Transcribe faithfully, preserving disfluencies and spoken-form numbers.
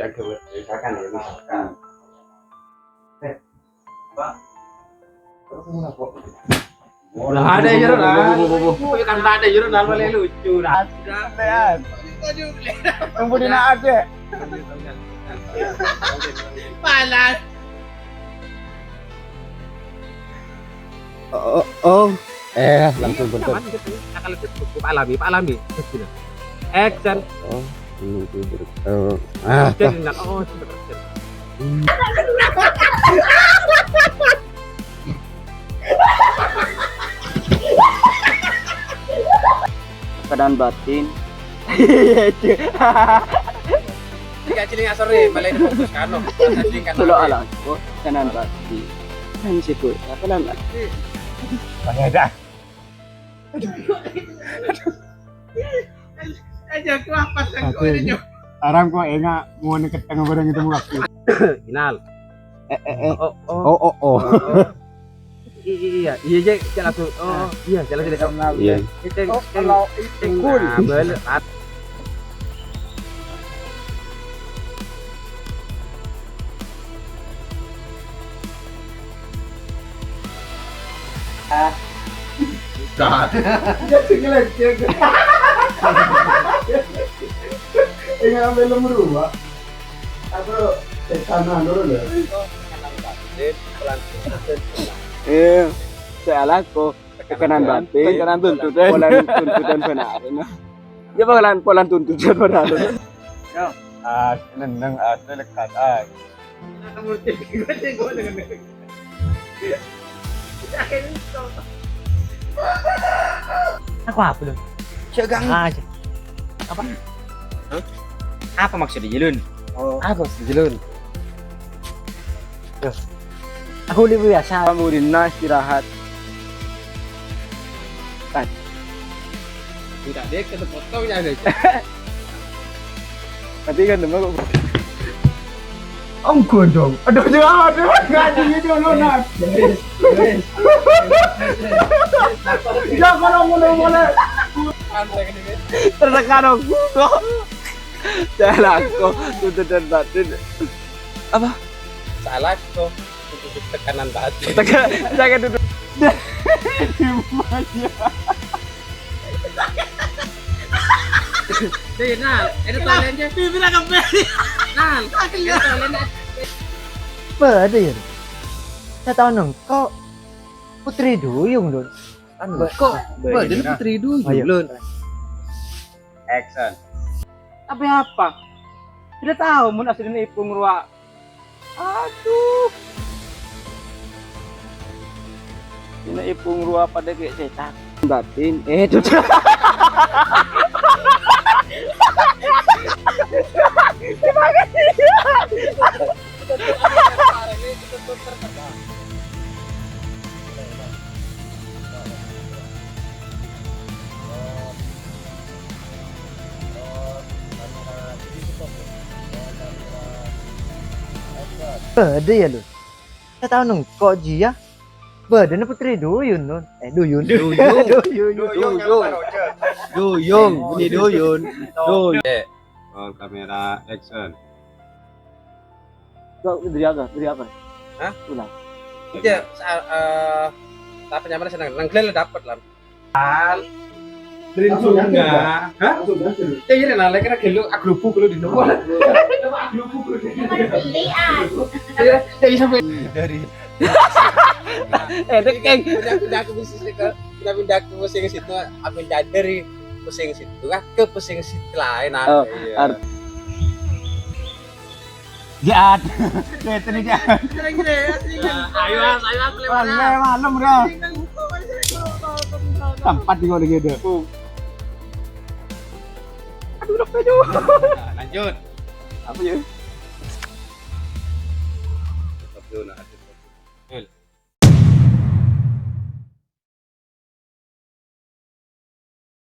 Misalkan ya, misalkan. Eh, Pak. Terus kenapa? Ada jero, nah. Kan ada jero, nah, paling lucu, nah. Yang punya nak ada. Panas. Oh, oh, oh. Eh, langsung bentuk. Akan lebih cukup alami, Pak alami. Action. Oh, ini tuh ber-, oh, ah, action, oh, action. Keadaan batin. Tiga ciling asor nih, malah ini fokus kano. Dulu ala, oh, keadaan batin. Kan sih, Bu, apa nama? Bang Eda. Aja aku apa sangko ini, Cok. Arang kok enggak mau neketeng bareng itu waktu. Final. Eh, eh, eh. Oh, oh. Oh, oh, oh. Oh, oh. I-, i-, iya, iya, iya, jalan tuh. Oh, oh, iya, jalan tuh. Iya. Ceng, oh, ceng, kalau ceng, itu nah, balik. Dah. Dia sing ngelecek. Enggak sampai lem rumah. Apa? Eh, sana dulu deh. Iya, saya laku. Tekanan batin. Tekanan tuntutan. Pola tuntutan benar. Ya, pola, pola tuntutan benar. Ya. Ah, nendang, ah, lekat, ah. Aku apa, Lun? Cek gang. Ah, cek. Apa? Hah? Apa maksudnya, Lun? Oh. Apa maksudnya, Lun? Yo. Aku lebih biasa. Kamu di nas istirahat. Kan. Tidak deh, kata potong ya deh. Tapi kan demen kok. Onggo dong. Aduh, jangan. Ngaji gitu lo, Nas. Ya, kalau mulai-mulai. Tertekan aku. Salah aku. Tuntutan batin. Apa? Salah aku. Tekanan batin. Teka-, jangan duduk. Deh, nah, ini toiletnya. Bibir agak beri. Nah, ini toiletnya. Bâdâ, yâ. Sataon engko' Putri Duyung, Lun. Anu, kok bâdâ Putri Duyung, Lun? Action. Tapi apa? Tidak tahu mun asline Ipung rowa. Aduh. Ini Ipung rowa padâ kè' sètan. Batin. Eh, duduk. Bâdâ, yâ, Lun. Sataon engko' jiyâ. Bâdâna Putri Duyung, Lun. Eh, Duyung. Duyung. Duyung. Duyung. Duyung. Ini Duyung. Duyung. Roll kamera, action. Kok dari apa? Dari apa? Hah? Ulang. Iya, sa-, eh, tapi nyamana seneng. Nang Glenn dapet lah. Dari sungai. Hah? Ya, iya, nah, lagi kena gelo, aglubug lo di nomor. Aglubug lo di nomor. Iya, iya, sampai. Dari. Eh, dek, Keng. Pindah, pindah ke bisnis itu. Pindah, pindah ke musim situ. Aku dari musim situ. Kan ke musim situ lain, ah. Oh, iya. Ar- Jahat. Jahat ini, jahat. Ayo, Mas, ayo, Mas, lewat. Wah, malem, bro. Tempat di gua gitu. Aduh, udah, aduh. Nah, lanjut. Apa ya?